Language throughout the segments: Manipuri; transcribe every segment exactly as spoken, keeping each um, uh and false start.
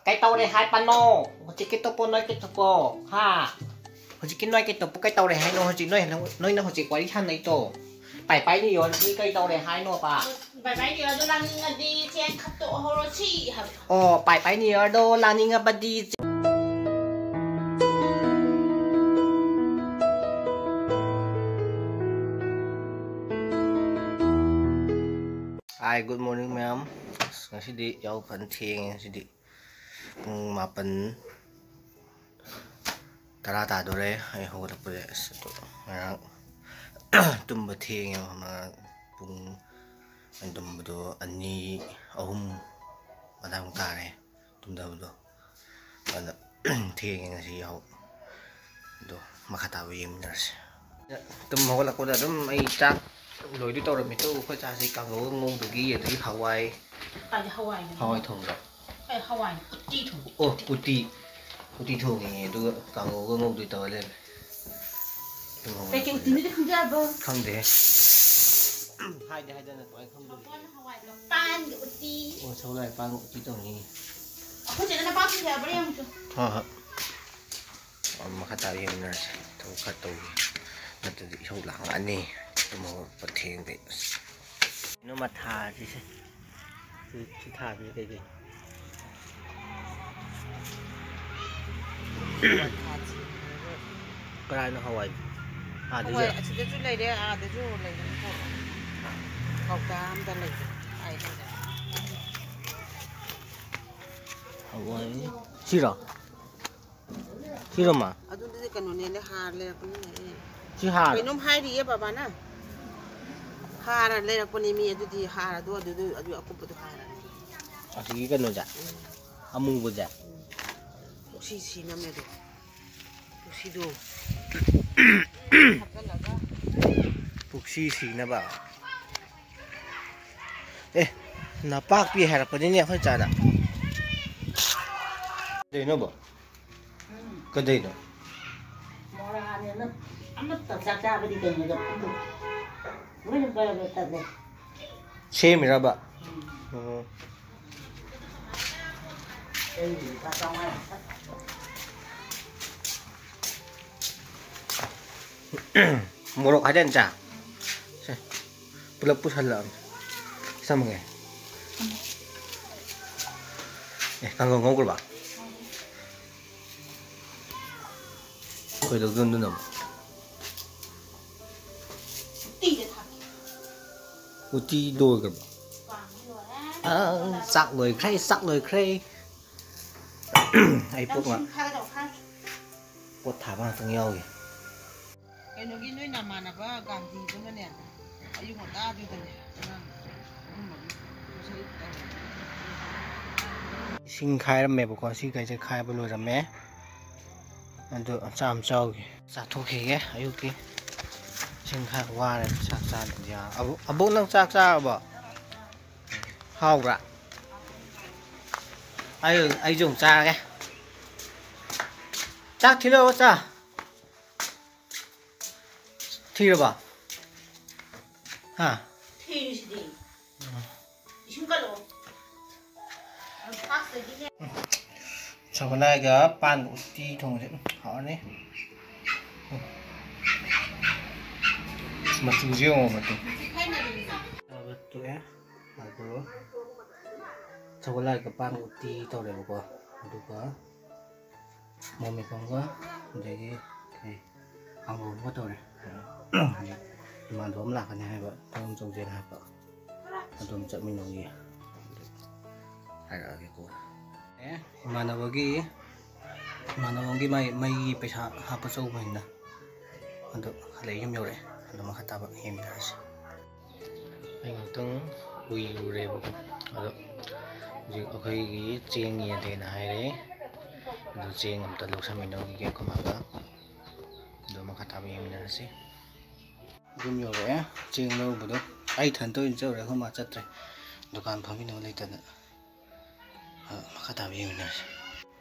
ꯀꯩ ꯇꯧꯔꯦ ꯍꯥꯏꯕꯅꯣ? ꯍꯧꯖꯤꯛꯀꯤ ꯇꯣꯞꯄꯣ ꯅꯣꯏ ꯀꯩ ꯇꯣꯞꯄꯣ? ꯍꯥ? ꯍꯧꯖꯤꯛꯀꯤ ꯅꯣꯏ ꯀꯩ ꯇꯣꯞꯄꯣ ꯀꯩ ꯇꯧꯔꯦ ꯍꯥꯏꯅꯣ? ꯍꯧꯖꯤꯛ ꯅꯣꯏ, ꯅꯣꯏꯅ ꯍꯧꯖꯤꯛ ꯋꯥꯔꯤ ꯁꯥꯟꯅꯩꯗꯣ꯫ ꯄꯥꯏ ꯄꯥꯏ ꯅꯤꯌꯣꯟꯁꯤ ꯀꯩ ꯇꯧꯔꯦ ꯍꯥꯏꯅꯣꯕ? ꯕꯥꯏ ꯕꯥꯏ ꯅꯤꯌꯣꯟꯗꯣ ꯂꯥꯡꯅꯤꯡꯉꯗꯤ ꯆꯦꯡ ꯈꯞꯇꯣꯛꯍꯧꯔꯣ ꯁꯤ ꯍꯥꯏꯕ꯫ ꯑꯣ, ꯄꯥꯏ ꯄꯥꯏ ꯅꯤꯌꯣꯟꯗꯣ ꯂꯥꯡꯅꯤꯡꯉꯕꯗꯤ꯫ Hi, good morning, ꯃꯌꯥꯝ꯫ ꯑꯁ, ꯉꯁꯤꯗꯤ ꯌꯥꯍꯧ ꯐꯅ ꯊꯦꯡꯉꯦ꯫ ꯉꯁꯤꯗꯤ ꯄꯨꯡ ꯃꯥꯄꯟ, ꯇꯔꯥ ꯇꯥꯗꯣꯔꯦ ꯑꯩ ꯍꯧꯒꯠꯂꯛꯄꯗ꯫ ꯑꯁ, ꯑꯗꯣ ꯉꯔꯥꯡ ꯇꯨꯝꯕ ꯊꯦꯡꯉꯦꯕ꯫ ꯉꯔꯥꯡ ꯄꯨꯡ, ꯑꯩꯅ ꯇꯨꯝꯕꯗꯣ ꯑꯅꯤ, ꯑꯍꯨꯝ ꯑꯗꯥꯏꯃꯨꯛ ꯇꯥꯔꯦ ꯇꯨꯝꯊꯕꯗꯣ꯫ ꯑꯗ ꯊꯦꯡꯉꯦ ꯉꯁꯤ ꯌꯥꯍꯧ꯫ ꯑꯗꯣ ꯃꯈꯥ ꯇꯥꯕ ꯌꯦꯡꯃꯤꯟꯅꯔꯁꯦ꯫ ꯇꯨꯝ ꯍꯧꯒꯠꯂꯛꯄꯗ ꯑꯗꯨꯝ ꯑꯩ ꯆꯥꯛ ꯂꯣꯏꯗꯣꯏ ꯇꯧꯔꯝꯃꯤ꯫ ꯇꯧ ꯑꯩꯈꯣꯏ ꯆꯥꯁꯤ ꯀꯥꯡꯉꯧ ꯑꯃ ꯉꯧꯕꯒꯤ, ꯑꯗꯒꯤ ꯍꯋꯥꯏ, ꯀꯥꯏꯗ ꯍꯋꯥꯏꯅꯣ? ꯍꯋꯥꯏ ꯊꯣꯡꯕ꯫ ꯑꯩ ꯍꯋꯥꯏꯅ ꯎꯇꯤ ꯊꯣꯡꯕ꯫ ꯑꯣ, ꯎꯇꯤ꯫ ꯎꯇꯤ ꯊꯣꯡꯉꯦ, ꯑꯗꯨꯒ ꯀꯥꯡꯉꯧꯒ ꯉꯧꯗꯣꯏ ꯇꯧꯔ ꯂꯩꯔꯝꯃꯦ꯫ ꯀꯩꯀꯩ ꯎꯇꯤꯅꯣꯗꯤ ꯈꯪꯖꯕ꯭ꯔꯣ? ꯈꯪꯗꯦ꯫ ꯍꯥꯏꯗꯤ ꯍꯥꯏꯗꯅ ꯀꯃꯥꯏꯅ ꯈꯪꯗꯣꯔꯤꯒꯦ? ꯁꯒꯣꯜ ꯍꯋꯥꯏꯒ ꯄꯥꯟꯒ ꯎꯇꯤ꯫ ꯑꯣ, ꯁꯒꯣꯜ ꯍꯋꯥꯏ ꯄꯥꯟꯒ ꯎꯇꯤ ꯇꯧꯅꯤ꯫ ꯑꯩꯈꯣꯏ ꯆꯦꯅ ꯅꯄꯥꯛꯄꯤ ꯍꯥꯏꯕ꯭ꯔꯥ ꯌꯦꯡꯉꯨꯆꯣ꯫ ꯍꯣꯏ, ꯍꯣꯏ꯫ ꯑꯣ, ꯃꯈꯥ ꯇꯥꯕ ꯌꯦꯡꯃꯤꯟꯅꯔꯁꯦ꯫ ꯊꯕꯛ ꯈꯔ ꯇꯧꯒꯦ꯫ ꯅꯠꯇ꯭ꯔꯗꯤ ꯏꯁꯧ ꯂꯥꯡꯉꯛꯑꯅꯤ꯫ ꯇꯨꯝ ꯍꯧꯒꯠꯄ ꯊꯦꯡꯕꯩ꯫ ꯑꯁ꯫ ꯀꯩꯅꯣ ꯃꯊꯥꯁꯤꯁꯦ꯫ ꯁꯤ, ꯁꯤ ꯊꯥꯕꯁꯤ ꯀꯩꯒꯤꯅꯣ? ꯀꯗꯥꯏꯅꯣ ꯍꯋꯥꯏ? ꯑꯥꯗꯩ ꯍꯋꯥꯏ ꯆꯠ- ꯑꯁꯤꯗꯁꯨ ꯂꯩꯔꯦ, ꯑꯥꯗꯁꯨ ꯂꯩꯔꯦ꯫ ꯀꯧꯇꯥ ꯑꯝꯗ ꯂꯩꯔꯦ꯫ ꯑꯥꯏ ꯂꯩꯔꯦ꯫ ꯍꯋꯥꯏ꯫ ꯁꯤꯔꯣ? ꯁꯤꯔꯣ, ꯃꯥ? ꯑꯗꯨꯗꯤ ꯀꯩꯅꯣꯅꯦꯅꯦ, ꯍꯥꯔ ꯂꯩꯔꯛꯄꯅꯤꯅꯦ꯫ ꯁꯤ ꯍꯥꯔ? ꯀꯩꯅꯣꯝ ꯍꯥꯏꯔꯤꯌꯦ ꯕꯕꯥꯅ꯫ ꯍꯥꯔ ꯂꯩꯔꯛꯄꯅꯦ ꯃꯤ, ꯑꯗꯨꯗꯤ ꯍꯥꯔꯗꯣ, ꯑꯗꯨꯗꯣ, ꯑꯗꯨ ꯑꯀꯨꯞꯄꯗꯣ ꯍꯥꯔꯅꯦ꯫ ꯑꯁꯤꯒꯤ ꯀꯩꯅꯣꯁꯦ? ꯎꯝ꯫ ꯑꯃꯨꯕꯁꯦ? ꯎꯝ꯫ ꯄꯨꯛꯁꯤ ꯁꯤꯅꯕꯅꯦ ꯑꯗꯣ꯫ ꯄꯨꯛꯁꯤꯗꯣ꯫ ꯍꯥꯞꯆꯜꯂꯒ꯫ ꯄꯨꯛꯁꯤ ꯁꯤꯅꯕ? ꯑꯦ, ꯅꯄꯥꯛꯄꯤ ꯍꯥꯏꯔꯛꯄꯅꯤꯅꯦ ꯑꯩꯈꯣꯏ ꯆꯥꯅ꯫ ꯀꯩꯅꯣꯕ? ꯎꯝ꯫ ꯀꯩꯗꯩꯅꯣ? ꯕꯣꯔꯥꯅꯦꯅ ꯑꯃꯠꯇ ꯆꯥꯛ ꯆꯥꯕꯗꯤ ꯀꯩꯅꯣꯗ ꯐꯝꯗꯣꯛ-, ꯂꯣꯏꯅ ꯕꯔ ꯕꯔ ꯇꯠꯂꯦ꯫ ꯁꯦꯝꯃꯤꯔꯕ? ꯎꯝ꯫ ꯑꯣ꯫ ꯃꯣꯔꯣꯛ ꯍꯥꯏꯗꯅ ꯆꯥ꯫ ꯁꯦ, ꯄꯨꯂꯞ ꯄꯨꯁꯜꯂꯛꯑꯕꯅꯤ꯫ ꯆꯝꯃꯒꯦ꯫ ꯑꯦ, ꯀꯥꯡꯉꯧ ꯉꯧꯈ꯭ꯔꯕ? ꯀꯩꯗꯧꯗꯣꯏꯅꯣ ꯑꯗꯨꯅ ꯑꯃꯨꯛ? ꯎꯇꯤꯗ ꯊꯥꯛꯀꯦ꯫ ꯎꯇꯤ ꯂꯣꯏꯈ꯭ꯔꯕ? ꯀꯥꯡꯗꯤ ꯂꯣꯏꯔꯦ꯫ ꯑꯪ, ꯆꯥꯛ ꯂꯣꯏꯈ꯭ꯔꯦ, ꯆꯥꯛ ꯂꯣꯏꯈ꯭ꯔꯦ꯫ ꯑꯩ ꯄꯣꯠ ꯉꯥꯛ-, ꯅꯪ ꯁꯨꯝ ꯈꯥꯏꯒꯗꯧ ꯈꯔ꯫ ꯄꯣꯠ ꯊꯥꯕ ꯉꯥꯛꯇꯪ ꯌꯥꯎꯒꯦ꯫ ꯀꯩꯅꯣꯒꯤ ꯅꯣꯏ ꯅꯃꯥꯟꯅꯕ ꯒꯥꯟꯙꯤꯗꯨꯅꯅꯦ, ꯑꯌꯨꯛ ꯉꯟꯇꯥꯗꯨꯗꯅꯦ, ꯑꯉꯥꯡ ꯑꯍꯨꯝ ꯃꯔꯤ ꯇꯨꯏꯁꯟ ꯇꯧꯔꯦ꯫ ꯏꯁꯤꯡ ꯈꯥꯏꯔꯝꯃꯦꯕꯀꯣ, ꯁꯤꯈꯩꯁꯦ ꯈꯥꯏꯕ ꯂꯣꯏꯔꯝꯃꯦ꯫ ꯑꯗꯨ ꯃꯆꯥ ꯑꯃ ꯆꯥꯎꯒꯦ꯫ ꯆꯥꯊꯣꯛꯈꯤꯒꯦ ꯑꯌꯨꯛꯀꯤ꯫ ꯏꯁꯤꯡ ꯈꯔ ꯋꯥꯔꯦ, ꯆꯥꯛ ꯆꯥꯗ꯭ꯔꯗꯤ ꯌꯥꯔꯣꯏ꯫ ꯑꯕꯣꯛ, ꯑꯕꯣꯛ, ꯅꯪ ꯆꯥꯛ ꯆꯥꯔꯕꯣ? ꯍꯥꯎꯕ꯭ꯔꯥ? ꯑꯩ, ꯑꯩꯁꯨ ꯑꯃꯨꯛ ꯆꯥꯔꯒꯦ꯫ ꯆꯥꯛ ꯊꯤꯜꯂꯛꯑꯣ, ꯆꯥ꯫ ꯊꯤꯔꯕꯣ? ꯍꯥ? ꯊꯤꯔꯤꯁꯤꯗꯤ꯫ ꯎꯝ꯫ ꯏꯁꯤꯡ ꯀꯜꯂꯛꯑꯣ꯫ ꯐ꯭ꯂꯥꯛꯁꯇꯒꯤꯅꯦ꯫ ꯁꯒꯣꯜꯍꯋꯥꯏꯒ ꯄꯥꯟꯒ ꯎꯇꯤ ꯊꯣꯡꯕꯁꯦ, ꯎꯝ, ꯍꯥꯎꯔꯅꯤ꯫ ꯎꯝ꯫ ꯃꯆꯨꯁꯦ ꯌꯦꯡꯉꯣ, ꯃꯆꯨ꯫ ꯆꯥꯕ ꯇꯣꯛꯑꯦ꯫ ꯑꯗꯣ ꯁꯒꯣꯜꯍꯋꯥꯏꯒ ꯄꯥꯟꯒ ꯎꯇꯤ ꯇꯧꯔꯦꯕꯀꯣ꯫ ꯑꯗꯨꯒ ꯃꯣꯔꯣꯛ ꯃꯦꯠꯄ ꯑꯃꯒ, ꯑꯗꯒꯤ ꯀꯩ, ꯀꯥꯡꯍꯧ ꯑꯃꯒ ꯇꯧꯔꯦ꯫ ꯍꯧꯖꯤꯛ ꯏꯃꯥꯟꯅꯕ ꯑꯃ ꯂꯥꯛꯀꯅꯤ ꯍꯥꯏꯕ, ꯊꯕꯛ ꯑꯃ ꯆꯧꯁꯦꯅ ꯍꯥꯏꯕ꯫ ꯑꯗꯨꯝ ꯆꯠꯃꯤꯟꯅꯧꯌꯦ꯫ ꯍꯥꯏꯔꯛꯑꯒꯦꯀꯣ꯫ ꯑꯦ, ꯏꯃꯥꯟꯅꯕꯒꯤ, ꯏꯃꯥꯟꯅꯕ ꯑꯃꯒꯤ ꯃꯥꯏ ꯃꯩꯒꯤ ꯄꯩꯁꯥ ꯍꯥꯞꯄ ꯆꯧꯕꯅꯤꯅ꯫ ꯑꯗꯣ ꯍꯜꯂꯛꯑꯦ, ꯌꯨꯝ ꯌꯧꯔꯛꯑꯦ꯫ ꯑꯗꯣ ꯃꯈꯥ ꯇꯥꯕ ꯌꯦꯡꯃꯤꯟꯅꯔꯁꯤ꯫ ꯑꯩ ꯉꯥꯛꯇꯪ ꯎꯏꯔꯨꯔꯦꯕꯀꯣ꯫ ꯑꯗꯣ ꯍꯧꯖꯤꯛ ꯑꯩꯈꯣꯏꯒꯤ ꯆꯦꯡ ꯌꯦꯜꯂꯦꯅ ꯍꯥꯏꯔꯦ꯫ ꯑꯗꯣ ꯆꯦꯡ ꯑꯝꯇ ꯂꯧꯁꯟꯃꯤꯟꯅꯧꯈꯤꯒꯦ ꯑꯩꯈꯣꯏ ꯃꯥꯒ꯫ ꯑꯗꯣ ꯃꯈꯥ ꯇꯥꯕ ꯌꯦꯡꯃꯤꯟꯅꯔꯁꯤ꯫ ꯌꯨꯝ ꯌꯧꯔꯛꯑꯦ꯫ ꯆꯦꯡ ꯂꯧꯔꯨꯕꯗꯣ ꯑꯩ ꯏꯊꯟꯇ ꯑꯣꯏꯅ ꯆꯠꯂꯨꯔꯦ, ꯑꯩꯈꯣꯏ ꯃꯥ ꯆꯠꯇ꯭ꯔꯦ꯫ ꯗꯨꯀꯥꯟ ꯐꯝꯃꯤꯟꯅꯕ ꯂꯩꯇꯗꯅ꯫ ꯑ, ꯃꯈꯥ ꯇꯥꯕ ꯌꯦꯡꯃꯤꯟꯅꯔꯁꯤ꯫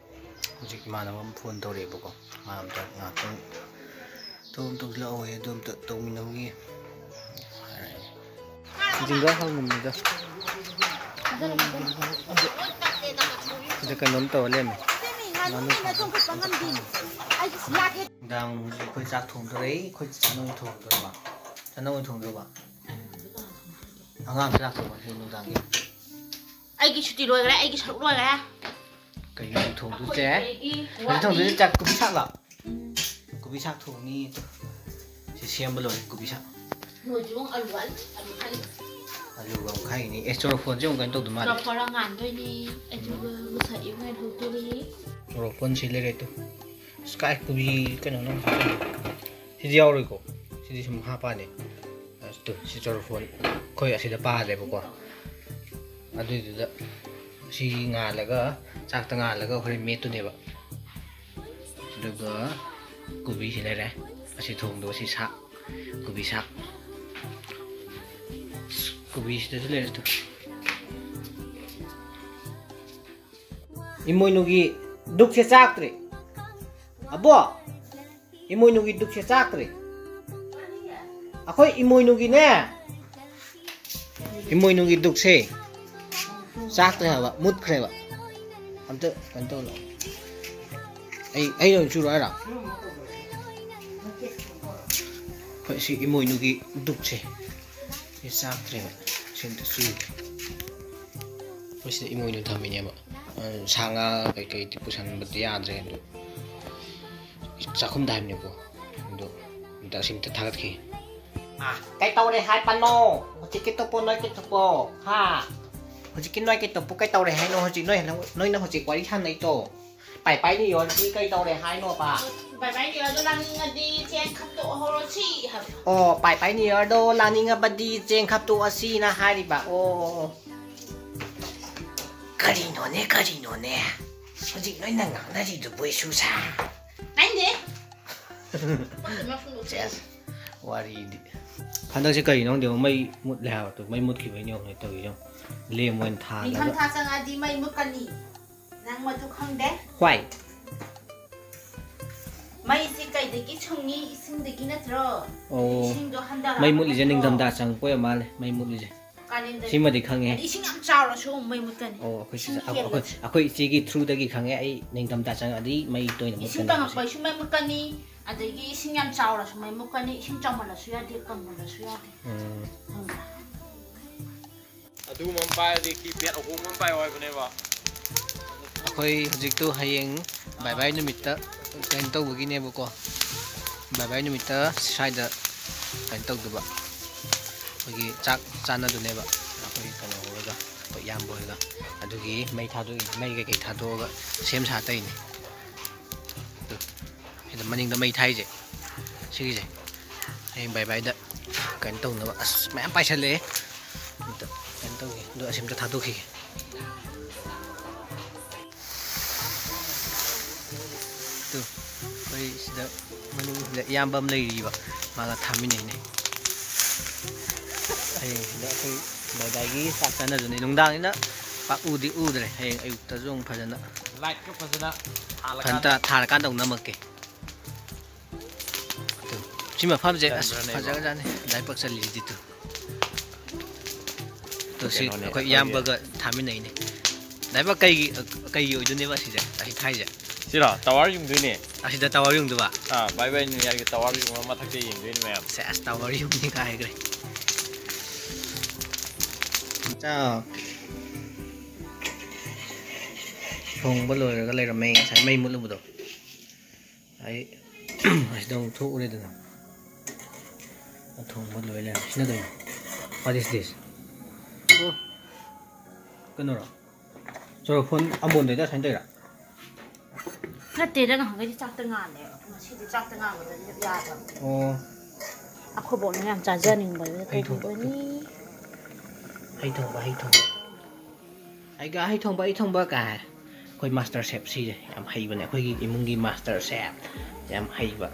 ꯍꯧꯖꯤꯛ ꯏꯃꯥꯟꯅꯕ ꯑꯃ ꯐꯣꯟ ꯇꯧꯔꯛꯑꯦꯕꯀꯣ꯫ ꯃꯥ ꯑꯝꯇ ꯉꯥꯛꯇꯪ ꯊꯕꯛ ꯑꯝꯇ ꯂꯥꯛꯑꯣꯌꯦ, ꯑꯗꯨ ꯑꯝꯇ ꯇꯧꯃꯤꯟꯅꯧꯒꯦ ꯍꯥꯏꯔꯛꯑꯦ꯫ ꯖꯤꯡꯒ ꯍꯪꯉꯝꯅꯤꯗ꯫ ꯁꯤꯗ ꯀꯩꯅꯣꯝ ꯇꯧꯔ ꯂꯩꯔꯝꯃꯦ꯫ ꯉꯥꯅꯨ ꯊꯣꯡꯕ꯫ ꯅꯨꯡꯗꯥꯡ ꯍꯧꯖꯤꯛ ꯑꯩꯈꯣꯏ ꯆꯥꯛ ꯊꯣꯡꯗꯣꯔꯦ꯫ ꯑꯩꯈꯣꯏ ꯆꯥꯅ ꯑꯣꯏꯅ ꯊꯣꯡꯗꯣꯏꯕ꯫ ꯆꯥꯅ ꯑꯣꯏꯅ ꯊꯣꯡꯗꯣꯏꯕ꯫ ꯑꯉꯥꯡꯁꯨ ꯂꯥꯛꯇꯧꯕ ꯉꯁꯤ ꯅꯨꯡꯗꯥꯡꯒꯤ꯫ ꯑꯩꯒꯤ ꯁꯨꯇꯤ ꯂꯣꯏꯈ꯭ꯔꯦ, ꯑꯩꯒꯤ ꯁꯔꯨꯛ ꯂꯣꯏꯈ꯭ꯔꯦ꯫ ꯀꯩꯅꯣ ꯍꯧꯖꯤꯛ ꯊꯣꯡꯗꯣꯏꯁꯦ? ꯑꯩꯈꯣꯏ ꯍꯧꯖꯤꯛ ꯊꯣꯡꯗꯣꯏꯁꯦ ꯆꯥꯛ ꯀꯣꯕꯤ ꯁꯥꯛꯂꯣ? ꯎꯝ꯫ ꯀꯣꯕꯤ ꯁꯥꯛ ꯊꯣꯡꯅꯤ꯫ ꯁꯤ ꯁꯦꯝꯕ ꯂꯣꯏꯔꯦ ꯀꯣꯕꯤ ꯁꯥꯛ꯫ ꯅꯣꯏꯁꯨ ꯑꯃꯨꯛ ꯑꯂꯨ ꯋꯥꯠꯂꯤ, ꯑꯂꯨ ꯈꯜꯂꯤ꯫ ꯑꯂꯨꯒ ꯑꯃꯨꯛ ꯈꯥꯏꯒꯅꯤ꯫ ꯑꯦ, ꯆꯣꯔꯐꯣꯟꯁꯦ ꯑꯃꯨꯛ ꯀꯩꯅꯣ ꯇꯧꯗꯧ ꯃꯥꯜꯂꯦ꯫ ꯆꯣꯔꯐꯣꯟ ꯉꯥꯟꯗꯣꯏꯅꯤ꯫ ꯑꯗꯨꯒ ꯉꯁꯥꯏ ꯑꯌꯨꯛ ꯉꯥꯏꯍꯧꯗꯣꯔꯤ꯫ ꯆꯣꯔꯐꯣꯟ ꯁꯤ ꯂꯩꯔꯦ ꯇꯨ꯫ ꯑꯁ, ꯀꯥꯏ ꯀꯣꯕꯤ ꯀꯩꯅꯣ ꯅꯪ ꯍꯥꯞꯆꯜꯂꯤ? ꯁꯤꯗꯤ ꯌꯥꯎꯔꯣꯏꯀꯣ꯫ ꯁꯤꯗꯤ ꯁꯨꯝ ꯍꯥꯞꯄꯅꯤ꯫ ꯑꯁ, ꯇꯨ, ꯁꯤ ꯆꯣꯔꯐꯣꯟ ꯑꯩꯈꯣꯏ ꯑꯁꯤꯗ ꯄꯥꯜꯂꯦꯕꯀꯣ꯫ ꯑꯗꯨꯏꯗꯨꯗ ꯁꯤ ꯉꯥꯜꯂꯒ, ꯆꯥꯛꯇ ꯉꯥꯜꯂꯒ ꯍꯣꯔꯦꯟ ꯃꯦꯠꯇꯨꯅꯦꯕ꯫ ꯑꯗꯨꯒ ꯀꯣꯕꯤꯁꯤ ꯂꯩꯔꯦ꯫ ꯑꯁꯤ ꯊꯣꯡꯗꯣ ꯁꯤ ꯁꯥꯛ, ꯀꯣꯕꯤ ꯁꯥꯛ꯫ ꯀꯣꯕꯤꯁꯤꯗꯁꯨ ꯂꯩꯔꯦ ꯇꯨ꯫ ꯏꯃꯣꯏꯅꯨꯒꯤ ꯗꯨꯛꯁꯦ ꯆꯥꯛꯇ꯭ꯔꯤ꯫ ꯑꯕꯣ! ꯏꯃꯣꯏꯅꯨꯒꯤ ꯗꯨꯛꯁꯦ ꯆꯥꯛꯇ꯭ꯔꯤ꯫ ꯑꯩꯈꯣꯏ ꯏꯃꯣꯏꯅꯨꯒꯤꯅꯦ꯫ ꯏꯃꯣꯏꯅꯨꯒꯤ ꯗꯨꯛꯁꯦ ꯆꯥꯛꯇ꯭ꯔꯦ ꯍꯥꯏꯕ, ꯃꯨꯠꯈ꯭ꯔꯦꯕ꯫ ꯑꯝꯇ ꯀꯩꯅꯣ ꯇꯧ ꯂꯥꯛꯑꯣ꯫ ꯑꯩ, ꯑꯩ ꯑꯣꯏꯅ ꯆꯨꯔꯣ ꯍꯥꯏꯔꯣ? ꯍꯣꯏ, ꯁꯤ ꯏꯃꯣꯏꯅꯨꯒꯤ ꯗꯨꯛꯁꯦ꯫ ꯁꯤ ꯆꯥꯛꯇ꯭ꯔꯦꯕ꯫ ꯁꯤ ꯑꯝꯇ ꯆꯨꯒꯦ꯫ ꯑꯩꯈꯣꯏ ꯁꯤꯗ ꯏꯃꯣꯏꯅꯨ ꯊꯝꯃꯤꯅꯦꯕ꯫ ꯑ, ꯁꯥ ꯉꯥ ꯀꯩꯀꯩꯗꯤ ꯄꯨꯁꯟꯕꯗꯤ ꯌꯥꯗ꯭ꯔꯦ ꯑꯗꯣ꯫ ꯆꯥꯛꯈꯨꯝꯗ ꯍꯥꯏꯕꯅꯤꯀꯣ꯫ ꯑꯗꯣ ꯑꯝꯇ ꯑꯁꯤ ꯑꯝꯇ ꯊꯥꯒꯠꯈꯤ꯫ ꯑ, ꯀꯩ ꯇꯧꯔꯦ ꯍꯥꯏꯕꯅꯣ? ꯍꯧꯖꯤꯛꯀꯤ ꯇꯣꯞꯄꯣ ꯅꯣꯏ ꯀꯩ ꯇꯣꯞꯄꯣ? ꯍꯥ? ꯍꯧꯖꯤꯛꯀꯤ ꯅꯣꯏ ꯀꯩ ꯇꯣꯞꯄꯣ ꯀꯩ ꯇꯧꯔꯦ ꯍꯥꯏꯅꯣ? ꯍꯧꯖꯤꯛ ꯅꯣꯏ, ꯅꯣꯏꯅ ꯍꯧꯖꯤꯛ ꯋꯥꯔꯤ ꯁꯥꯟꯅꯩꯗꯣ꯫ ꯄꯥꯏ ꯄꯥꯏ ꯅꯤꯌꯣꯔꯒꯤ ꯀꯩ ꯇꯧꯔꯦ ꯍꯥꯏꯅꯣꯕ? ꯄꯥꯏ ꯄꯥꯏ ꯅꯤꯌꯣꯔꯗꯣ ꯂꯥꯡꯅꯤꯡꯉꯗꯤ ꯆꯦꯡ ꯈꯞꯇꯣꯛꯍꯧꯔꯁꯤ ꯍꯥꯏꯕ꯫ ꯑꯣ, ꯄꯥꯏ ꯄꯥꯏ ꯅꯤꯌꯣꯔꯗꯣ ꯂꯥꯡꯅꯤꯡꯉꯕꯗꯤ ꯆꯦꯡ ꯈꯞꯇꯣꯛꯑꯁꯤꯅ ꯍꯥꯏꯔꯤꯕ꯫ ꯑꯣ, ꯑꯣ, ꯑꯣ꯫ ꯀꯔꯤꯅꯣꯅꯦ, ꯀꯔꯤꯅꯣꯅꯦ? ꯍꯧꯖꯤꯛ ꯅꯣꯏꯅ ꯉꯥꯡꯅꯔꯤꯗꯨꯕꯨ ꯏꯁꯨ ꯁꯥ? ꯇꯥꯏꯅꯦ꯫ ꯁꯦꯁ, ꯋꯥꯔꯤꯗꯤ꯫ ꯍꯟꯗꯛꯁꯦ ꯀꯔꯤꯅꯣ ꯈꯪꯗꯦ, ꯃꯩ ꯃꯨꯠꯂꯦ ꯍꯥꯏꯕ꯫ ꯇꯨ, ꯃꯩ ꯃꯨꯠꯈꯤꯕꯩꯅꯦ ꯌꯦꯡꯉꯨꯅꯦ ꯇꯧꯔꯤꯁꯦ꯫ ꯂꯦꯝ ꯑꯣꯏꯅ ꯊꯥꯜꯂꯒ꯫ ꯅꯤꯡꯊꯝꯊꯥ ꯆꯪꯉꯛꯑꯗꯤ ꯃꯩ ꯃꯨꯠꯀꯅꯤ꯫ ꯅꯪ ꯃꯗꯨ ꯈꯪꯗꯦ? ꯍ꯭ꯋꯥꯏ꯫ ꯃꯩꯁꯤ ꯀꯩꯗꯒꯤ ꯁꯨꯡꯉꯤ? ꯏꯁꯤꯡꯗꯒꯤ ꯅꯠꯇ꯭ꯔꯣ? ꯑꯣ꯫ ꯏꯁꯤꯡꯗꯣ ꯍꯟꯊꯔꯛꯑꯕ ꯃꯩ ꯃꯨꯠꯂꯤꯁꯦ ꯅꯠꯇ꯭ꯔꯣ? ꯅꯤꯡꯊꯝꯊꯥ ꯆꯪꯉꯛꯄ ꯑꯣꯏꯔ ꯃꯥꯜꯂꯦ, ꯃꯩ ꯃꯨꯠꯂꯤꯁꯦ꯫ ꯀꯥꯂꯦꯟꯗꯗꯤ ꯁꯤꯃꯗꯤ ꯈꯪꯉꯦ꯫ ꯍꯥꯏꯗꯤ ꯏꯁꯤꯡ ꯌꯥꯝ ꯆꯥꯎꯔꯁꯨ ꯑꯃꯨꯛ ꯃꯩ ꯃꯨꯠꯀꯅꯤ꯫ ꯑꯣ, ꯑꯩꯈꯣꯏ ꯏꯁꯤꯡ ꯁꯤꯗ, ꯑꯩꯈꯣꯏ, ꯍꯦꯜꯂꯁꯨ꯫ ꯑꯩꯈꯣꯏ ꯏꯆꯦꯒꯤ through ꯗꯒꯤ ꯈꯪꯉꯦ ꯑꯩ, ꯅꯤꯡꯊꯝꯊꯥ ꯆꯪꯉꯛꯑꯗꯤ ꯃꯩ ꯇꯣꯏꯅ ꯏꯁꯤꯡ ꯃꯨꯠꯀꯅꯤ ꯍꯥꯏꯕꯁꯦ꯫ ꯀꯪꯉꯛꯄꯁꯨ ꯃꯩ ꯃꯨꯠꯀꯅꯤ, ꯑꯗꯒꯤ ꯏꯁꯤꯡ ꯌꯥꯝ ꯆꯥꯎꯔꯁꯨ ꯃꯩ ꯃꯨꯠꯀꯅꯤ, ꯏꯁꯤꯡ ꯆꯥꯎꯃꯜꯂꯁꯨ ꯌꯥꯗꯦ, ꯀꯪꯃꯜꯂꯁꯨ ꯌꯥꯗꯦ꯫ ꯎꯝ꯫ ꯈꯪꯕ꯭ꯔꯥ? ꯑꯗꯨꯒꯨꯝꯕ ꯑꯃ ꯄꯥꯏꯔꯗꯤ keypad ꯑꯍꯣꯡꯕ ꯑꯃ ꯄꯥꯏꯌꯣ ꯍꯥꯏꯕꯅꯦꯕ꯫ ꯑꯩꯈꯣꯏ ꯍꯧꯖꯤꯛꯇꯣ ꯍꯌꯦꯡ ꯕꯥꯏ ꯕꯥꯏ ꯅꯨꯃꯤꯠꯇ ꯀꯩꯅꯣ ꯇꯧꯕꯒꯤꯅꯦꯕꯀꯣ꯫ ꯕꯥꯏ ꯕꯥꯏ ꯅꯨꯃꯤꯠꯇ ꯁ꯭ꯋꯥꯏꯗ ꯀꯩꯅꯣ ꯇꯧꯗꯕ, ꯑꯩꯈꯣꯏꯒꯤ ꯆꯥꯛ ꯆꯥꯟꯅꯗꯨꯅꯦꯕ꯫ ꯑꯩꯈꯣꯏ ꯀꯩꯅꯣ ꯍꯣꯏꯒ, ꯑꯩꯈꯣꯏ ꯏꯌꯥꯝꯕ ꯍꯣꯏꯒ꯫ ꯑꯗꯨꯒꯤ ꯃꯩ ꯊꯥꯗꯣꯛꯏ, ꯃꯩ ꯀꯩꯀꯩ ꯊꯥꯗꯣꯛꯑꯒ ꯁꯦꯝ ꯁꯥ ꯇꯧꯔꯤꯅꯤ꯫ ꯑꯗꯨ ꯁꯤꯗ ꯃꯅꯤꯡꯗ ꯃꯩ ꯊꯥꯏꯁꯦ, ꯁꯤꯒꯤꯁꯦ ꯍꯌꯦꯡ ꯕꯥꯏ ꯕꯥꯏꯗ ꯀꯩꯅꯣ ꯇꯧꯅꯕ꯫ ꯑꯁ, ꯃꯌꯥꯝ ꯄꯥꯏꯁꯜꯂꯛꯑꯦ꯫ ꯑꯝꯇ ꯀꯩꯅꯣ ꯇꯧꯒꯦ, ꯑꯗꯣ ꯑꯁꯤ ꯑꯝꯇ ꯊꯥꯗꯣꯛꯈꯤꯒꯦ꯫ ꯇꯨ, ꯑꯩꯈꯣꯏ ꯁꯤꯗ ꯃꯅꯤꯡꯁꯤꯗ ꯏꯌꯥꯝꯕ ꯑꯃ ꯂꯩꯔꯤꯕ, ꯃꯥꯒ ꯊꯥꯃꯤꯟꯅꯩꯅꯦ꯫ ꯍꯌꯦꯡ ꯁꯤꯗ ꯑꯩꯈꯣꯏ ꯕꯥꯏ ꯕꯥꯏꯒꯤ ꯆꯥꯛ ꯆꯥꯅꯗꯣꯏꯅꯤ꯫ ꯅꯨꯡꯗꯥꯡꯅꯤꯅ ꯄꯥꯛ ꯎꯗꯤ ꯎꯗ꯭ꯔꯦ, ꯍꯌꯦꯡ ꯑꯌꯨꯛꯇꯁꯨ ꯑꯃꯨꯛ ꯐꯖꯅ ꯂꯥꯏꯠꯀ ꯐꯖꯅ ꯊꯥꯜꯂꯀꯥꯟꯗ꯫ ꯐꯖꯅ ꯊꯥꯔꯀꯥꯟꯗ ꯑꯃꯨꯛ ꯅꯝꯃꯛꯀꯦ꯫ ꯇꯨ, ꯁꯤ ꯃꯐꯝꯁꯦ ꯑꯁ ꯆꯟꯕ꯭ꯔꯅꯦꯕ? ꯐꯖꯈ꯭ꯔꯖꯥꯠꯅꯤ, ꯂꯥꯏꯕꯛ ꯆꯜꯂꯤꯁꯤꯗꯤ ꯇꯨ꯫ ꯇꯨ, ꯁꯤ ꯀꯩꯅꯣꯅꯦ, ꯑꯩꯈꯣꯏ ꯑꯩꯈꯣꯏꯒꯤ ꯏꯌꯥꯝꯕꯒ ꯊꯥꯃꯤꯟꯅꯩꯅꯦ꯫ ꯂꯥꯏꯕꯛ ꯀꯩꯒꯤ, ꯀꯩꯒꯤ ꯑꯣꯏꯗꯣꯏꯅꯦꯕ ꯑꯁꯤꯁꯦ, ꯑꯁꯤ ꯊꯥꯏꯁꯦ? ꯁꯤꯔꯣ? ꯇꯋꯥꯔ ꯌꯨꯡꯗꯣꯏꯅꯦ꯫ ꯑꯁꯤꯗ ꯇꯋꯥꯔ ꯌꯨꯡꯗꯕ? ꯑꯥ, ꯕꯥꯏ ꯕꯥꯏ ꯅ꯭ꯌꯨ ꯏꯌꯥꯔꯒꯤ ꯇꯋꯥꯔ ꯌꯨꯡꯉ ꯃꯊꯛꯇ ꯌꯦꯡꯗꯣꯏꯅꯦ ꯃꯌꯥꯝ꯫ ꯁꯦꯁ, ꯇꯋꯥꯔ ꯌꯨꯡꯅꯤ ꯀꯥꯏꯈ꯭ꯔꯦ꯫ ꯆꯥꯎ꯫ ꯊꯣꯡꯕ ꯂꯣꯏꯔꯒ ꯂꯩꯔꯝꯃꯦ ꯉꯁꯥꯏ ꯃꯩ ꯃꯨꯠꯂꯨꯕꯗꯣ꯫ ꯑꯩ ꯑꯁꯤꯗ ꯑꯃꯨꯛ ꯊꯣꯛꯎꯔꯦꯗꯅ꯫ ꯊꯣꯡꯕ ꯂꯣꯏ ꯂꯩꯔꯝꯃꯦ꯫ ꯁꯤꯅ ꯀꯩꯅꯣ? What is this? ꯑꯣ, ꯀꯩꯅꯣꯔꯣ? ꯆꯣꯔꯣꯐꯣꯟ ꯑꯝꯕꯣꯟꯗꯩꯗ ꯑꯁꯨꯃꯥꯏꯅ ꯇꯧꯔꯤꯔꯥ? ꯅꯠꯇꯦꯗ, ꯉꯍꯥꯟꯈꯩꯗꯤ ꯆꯥꯛꯇ ꯉꯥꯜꯂꯦ, ꯉꯁꯤꯗꯤ ꯆꯥꯛꯇ ꯉꯥꯟꯕꯗꯗꯤ ꯌꯥꯗꯕ꯫ ꯑꯣ꯫ ꯑꯩꯈꯣꯏ ꯕꯣꯛꯅ ꯌꯥꯝ ꯆꯥꯖꯅꯤꯡꯕꯅꯤꯅ ꯍꯩ ꯊꯣꯡꯕ꯫ ꯇꯧꯕꯤꯕꯅꯤ꯫ ꯍꯩ ꯊꯣꯡꯕ, ꯍꯩ ꯊꯣꯡꯕ꯫ ꯑꯩꯒ ꯍꯩ ꯊꯣꯡꯕ, ꯍꯩ ꯊꯣꯡꯕ ꯀꯥꯏ ꯍꯥꯏ꯫ ꯑꯩꯈꯣꯏ master chef ꯁꯤꯁꯦ ꯌꯥꯝ ꯍꯩꯕꯅꯦ, ꯑꯩꯈꯣꯏꯒꯤ ꯏꯃꯨꯡꯒꯤ master chef ꯌꯥꯝ ꯍꯩꯕ꯫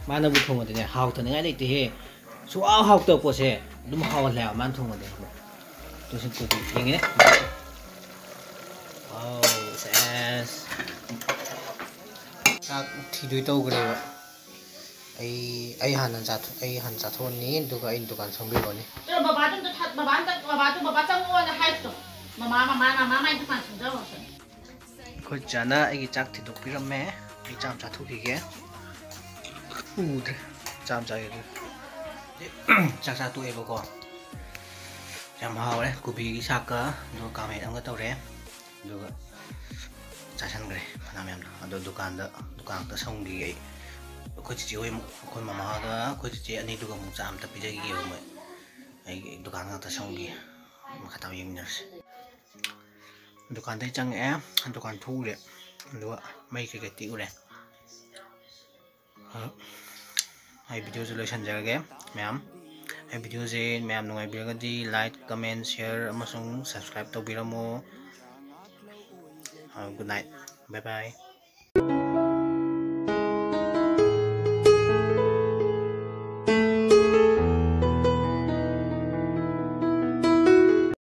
ꯃꯥꯅꯕꯨ ꯊꯣꯡꯉꯗꯤꯅꯦ, ꯍꯥꯎꯇꯅꯤꯡꯉꯥꯏ ꯂꯩꯇꯦꯍꯦ꯫ ꯁꯨꯛꯍꯥꯎ ꯍꯥꯎꯇꯕ ꯄꯣꯠꯁꯦ ꯑꯗꯨꯝ ꯍꯥꯎꯍꯜꯂꯦ ꯍꯥꯏꯕ ꯃꯥꯅ ꯊꯣꯡꯉꯗꯤ꯫ ꯇꯨꯁꯨ ꯇꯨꯗꯤ ꯌꯦꯡꯉꯤꯅꯦ꯫ ꯋꯥꯎ, ꯁꯦꯁ꯫ ꯆꯥꯛ ꯊꯤꯗꯣꯏ ꯇꯧꯈ꯭ꯔꯦꯕ꯫ ꯑꯩ ꯑꯩ ꯍꯥꯟꯅ ꯆꯥꯊꯣꯛ ꯑꯩ ꯍꯥꯟꯅ ꯆꯥꯊꯣꯛꯑꯅꯤ, ꯑꯗꯨꯒ ꯑꯩꯅ ꯗꯨꯀꯥꯟ ꯁꯪꯕꯤꯔꯣꯅꯤ꯫ ꯕꯕꯥꯗꯨ ꯑꯝꯇ ꯊꯥ- ꯕꯕꯥ ꯑꯝꯇ ꯕꯕꯥꯗꯨ ꯕꯕꯥ ꯆꯪꯉꯛꯑꯣꯅ ꯍꯥꯏꯕꯗꯣ꯫ ꯃꯃꯥ ꯃꯃꯥ ꯃꯃꯥ ꯃꯥꯏ ꯗꯨꯀꯥꯟ ꯁꯪꯖꯧꯔꯣ꯫ ꯑꯩꯈꯣꯏ ꯆꯥꯅ ꯑꯩꯒꯤ ꯆꯥꯛ ꯊꯤꯗꯣꯛꯄꯤꯔꯝꯃꯦ꯫ ꯑꯩ ꯆꯥꯛ ꯑꯃ ꯆꯥꯊꯣꯛꯈꯤꯒꯦ꯫ ꯎꯗ꯭ꯔꯦ꯫ ꯆꯥꯛ ꯑꯃ ꯆꯥꯒꯦ ꯑꯗꯨ꯫ ꯆꯥꯛ ꯆꯥ ꯇꯣꯛꯑꯦꯕꯀꯣ꯫ ꯌꯥꯝ ꯍꯥꯎꯔꯦ꯫ ꯀꯣꯕꯤꯒꯤ ꯁꯥꯛꯀ ꯑꯗꯨꯒ ꯀꯥꯡꯃꯦꯠ ꯑꯃꯒ ꯇꯧꯔꯦ꯫ ꯑꯗꯨꯒ ꯆꯥꯁꯟꯈ꯭ꯔꯦ ꯐꯅꯌꯥꯝ ꯌꯥꯝꯅ꯫ ꯑꯗꯣ ꯗꯨꯀꯥꯟꯗ ꯗꯨꯀꯥꯟ ꯑꯝꯇ ꯁꯪꯈꯤꯒꯦ ꯑꯩ꯫ ꯑꯩꯈꯣꯏ ꯆꯤꯆꯦ ꯍꯣꯏ ꯑꯃꯨꯛ ꯑꯩꯈꯣꯏ ꯃꯃꯥꯒ ꯑꯩꯈꯣꯏ ꯆꯤꯆꯦ ꯑꯅꯤꯗꯨꯒ ꯑꯃꯨꯛ ꯆꯥ ꯑꯝꯇ ꯄꯤꯖꯈꯤꯒꯦꯕ ꯃꯣꯏ꯫ ꯑꯩꯒꯤ ꯗꯨꯀꯥꯟ ꯉꯥꯛꯇ ꯁꯪꯈꯤꯒꯦ꯫ ꯃꯈꯥ ꯇꯥꯕ ꯌꯦꯡꯃꯤꯟꯅꯔꯁꯤ꯫ ꯗꯨꯀꯥꯟꯗꯩ ꯆꯪꯉꯛꯑꯦ꯫ ꯗꯨꯀꯥꯟ ꯊꯣꯛꯎꯔꯦ꯫ ꯑꯗꯨꯒ ꯃꯩ ꯀꯩꯀꯩ ꯇꯤꯛꯎꯔꯦ꯫ ꯑꯗꯣ ꯑꯩ ꯚꯤꯗꯤꯑꯣꯁꯦ ꯂꯣꯏꯁꯤꯟꯖꯔꯒꯦ ꯃꯌꯥꯝ꯫ ꯑꯩ ꯚꯤꯗꯤꯑꯣꯁꯦ ꯃꯌꯥꯝ ꯅꯨꯡꯉꯥꯏꯕꯤꯔꯒꯗꯤ like, comment, share ꯑꯃꯁꯨꯡ subscribe ꯇꯧꯕꯤꯔꯝꯃꯣ꯫ Good night. Bye bye.